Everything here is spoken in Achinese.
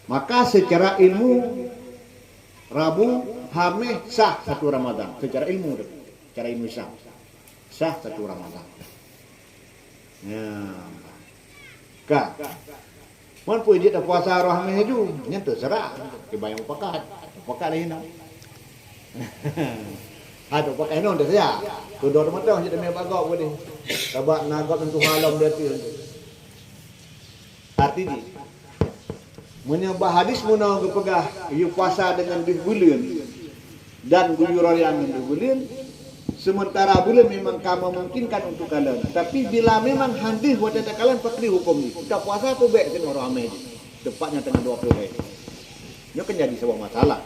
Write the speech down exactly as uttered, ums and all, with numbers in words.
Maka secara ilmu Rabu, Hameh sah satu Ramadan. Secara ilmu tu. Secara ilmu Islam. Sah satu Ramadan. Ya. Ka. Mun pun jeuet puasa Hameh tu, nyan terserah. Kiban nyang mupakat. Mupakat lain tau. Ha, tu pakai non dah saya. Tu dua mata jeuet demi bagok boleh. Sabab na gop tentu halam dia tu. Arti jih, meunyoe bak hadis meunoe geupeugah, yue puasa deungon deuh buleuen dan geuyue raya ngon deuh buleuen, sementara buleuen memang ka memungkinkan untuk kalon. Tapi bila memang han deuh watée takalon, pakri huköm jih. Kita puasa peubék keunoe ramé jih. Teupatnya teungoh dua puluh hari. Nyoe kan jadi sebuah masalah.